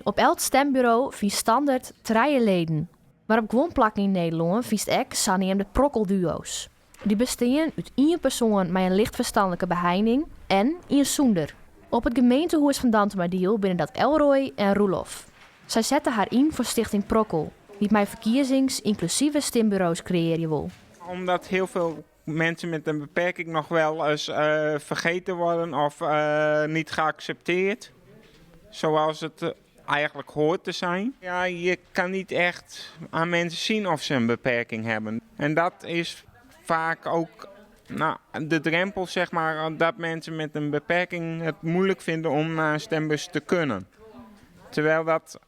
Op elts stemburo fynst standert trije leden. Mar op guon plakken yn Nederlân fynst ek saneamde prokkelduo's. Dy bestean út ien persoan mei in licht ferstanlike beheining en ien sûnder. Op it gemeentehûs fan Dantumadiel binne dat Elroy en Roelof. Sy sette har yn foar Stichting Prokkel, dy't mei ferkiezings ynklusive stimburo's kreëarje wol. Omdat heel veel mensen met een beperking nog wel eens vergeten worden of niet geaccepteerd. Zoals het eigenlijk hoort te zijn. Ja, je kan niet echt aan mensen zien of ze een beperking hebben. En dat is vaak ook, nou, de drempel, zeg maar, dat mensen met een beperking het moeilijk vinden om naar een stembus te kunnen. Terwijl dat,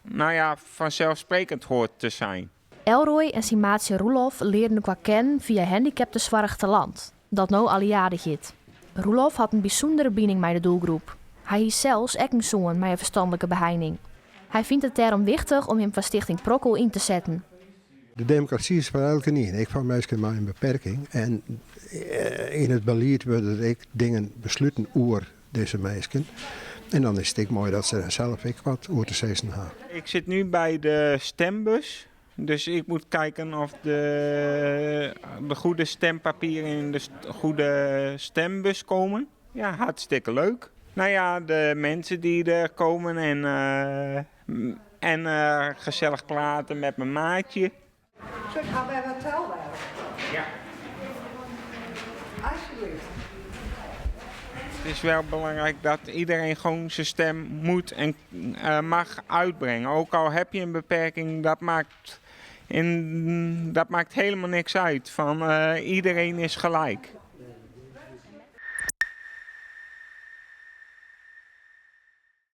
nou ja, vanzelfsprekend hoort te zijn. Elroy en syn maatsje Roelof learden elkoar kennen fia Handicaptensoarch Talant, dat no Alliade hjit. Roelof hat in bysûndere bining mei de doelgroep. Hy hie sels ek in soan mei in ferstanlike beheining. Hy fynt it dêrom wichtich om him foar Stichting Prokkel yn te setten. De demokrasy is foar elkenien, ek foar minsken mei in beperking. En yn it belied wurde der ek dingen besluten oer dizze minsken. En dan is it ek moai dat se der sels ek wat oer te sizzen ha. Ik zit nu bij de stembus, dus ik moet kijken of de goede stempapieren in de goede stembus komen. Ja, hartstikke leuk. Nou ja, de mensen die er komen en gezellig praten met mijn maatje. Zo, ik ga bij wat telwerk. Ja. Alsjeblieft. Het is wel belangrijk dat iedereen gewoon zijn stem moet en mag uitbrengen. Ook al heb je een beperking, dat maakt helemaal niks uit. Van, iedereen is gelijk.